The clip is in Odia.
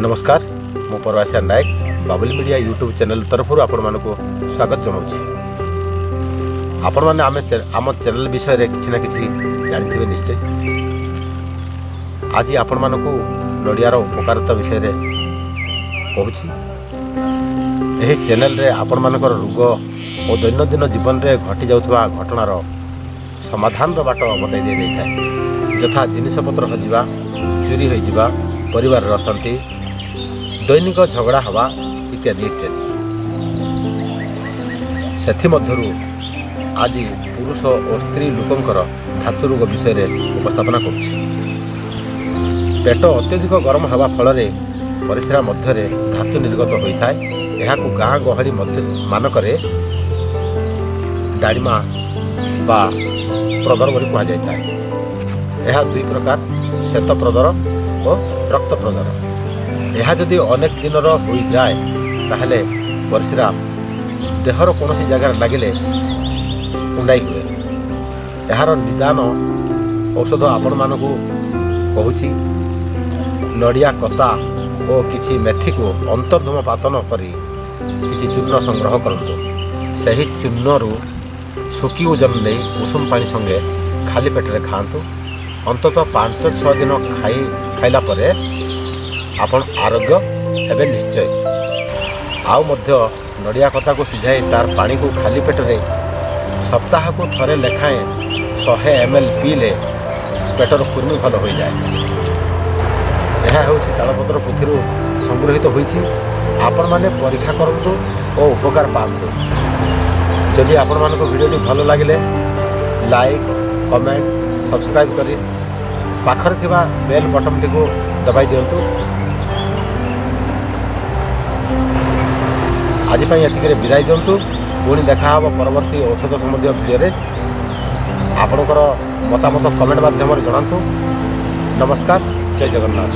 ନମସ୍କାର, ମୁଁ Parabasia Nayak, Babuli media YouTube channel ତରଫରୁ ଆପଣମାନଙ୍କୁ ସ୍ୱାଗତ ଜଣାଉଛି। ଆପଣମାନେ ଆମ ଚ୍ୟାନେଲ୍ ବିଷୟରେ କିଛି ନା କିଛି ଜାଣିଥିବେ ନିଶ୍ଚୟ। ଆଜି ଆପଣମାନଙ୍କୁ ନଡ଼ିଆର ଉପକାରିତା ବିଷୟରେ କହୁଛି। ଏହି ଚ୍ୟାନେଲରେ ଆପଣମାନଙ୍କର ରୋଗ ଓ ଦୈନନ୍ଦିନ ଜୀବନରେ ଘଟିଯାଉଥିବା ଘଟଣାର ସମାଧାନର ବାଟ ବତାଇ ଦିଆଯାଇଥାଏ, ଯଥା ଜିନିଷପତ୍ର ହଜିବା, ଚୋରି ହୋଇଯିବା, ପରିବାରର ଅଶାନ୍ତି, ଦୈନିକ ଝଗଡ଼ା ହେବା ଇତ୍ୟାଦି ଇତ୍ୟାଦି। ସେଥିମଧ୍ୟରୁ ଆଜି ପୁରୁଷ ଓ ସ୍ତ୍ରୀ ଲୋକଙ୍କର ଧାତୁ ରୋଗ ବିଷୟରେ ଉପସ୍ଥାପନା କରୁଛି। ପେଟ ଅତ୍ୟଧିକ ଗରମ ହେବା ଫଳରେ ପରିସ୍ରା ମଧ୍ୟରେ ଧାତୁ ନିର୍ଗତ ହୋଇଥାଏ। ଏହାକୁ ଗାଁ ଗହଳି ମଧ୍ୟ ମାନଙ୍କରେ ଡାଳିମା ବା ପ୍ରଦର ବୋଲି କୁହାଯାଇଥାଏ। ଏହା ଦୁଇ ପ୍ରକାର, ଶ୍ଵେତ ପ୍ରଦର ଓ ରକ୍ତ ପ୍ରଦର। ଏହା ଯଦି ଅନେକ ଦିନର ହୋଇଯାଏ, ତାହେଲେ ପରିସ୍ରା ଦେହର କୌଣସି ଜାଗାରେ ଲାଗିଲେ କୁଣ୍ଡାଇ ହୁଏ। ଏହାର ନିଦାନ ଔଷଧ ଆପଣମାନଙ୍କୁ କହୁଛି। ନଡ଼ିଆ କତା ଓ କିଛି ମେଥିକୁ ଅନ୍ତର୍ଧୂମ ପାତନ କରି କିଛି ଚୂର୍ଣ୍ଣ ସଂଗ୍ରହ କରନ୍ତୁ। ସେହି ଚୂର୍ଣ୍ଣରୁ ଶୁକି ଓଜନ ନେଇ ଉଷୁମ ପାଣି ସଙ୍ଗେ ଖାଲି ପେଟରେ ଖାଆନ୍ତୁ। ଅନ୍ତତଃ 5-6 ଦିନ ଖାଇଲା ପରେ ଆପଣ ଆରୋଗ୍ୟ ହେବେ ନିଶ୍ଚୟ। ଆଉ ମଧ୍ୟ ନଡ଼ିଆ କତାକୁ ସିଝାଇ ତାର ପାଣିକୁ ଖାଲି ପେଟରେ ସପ୍ତାହକୁ ଥରେ ଲେଖାଏଁ 100 ଏମ୍ ଏଲ୍ ପିଇଲେ ପେଟର କୃମି ଭଲ ହୋଇଯାଏ। ଏହା ହେଉଛି ତାଳପତ୍ର ପୋଥିରୁ ସଂଗୃହୀତ ହୋଇଛି। ଆପଣମାନେ ପରୀକ୍ଷା କରନ୍ତୁ ଓ ଉପକାର ପାଆନ୍ତୁ। ଯଦି ଆପଣମାନଙ୍କୁ ଭିଡ଼ିଓଟି ଭଲ ଲାଗିଲେ ଲାଇକ୍, କମେଣ୍ଟ, ସବସ୍କ୍ରାଇବ୍ କରି ପାଖରେ ଥିବା ବେଲ୍ ବଟନ୍ଟିକୁ ଦବାଇ ଦିଅନ୍ତୁ। ଆଜି ପାଇଁ ଏତିକିରେ ବିଦାୟ ଦିଅନ୍ତୁ। ପୁଣି ଦେଖାହେବ ପରବର୍ତ୍ତୀ ଔଷଧ ସମ୍ବନ୍ଧୀୟ ଭିଡ଼ିଓରେ। ଆପଣଙ୍କର ମତାମତ କମେଣ୍ଟ ମାଧ୍ୟମରେ ଜଣାନ୍ତୁ। ନମସ୍କାର, ଜୟ ଜଗନ୍ନାଥ।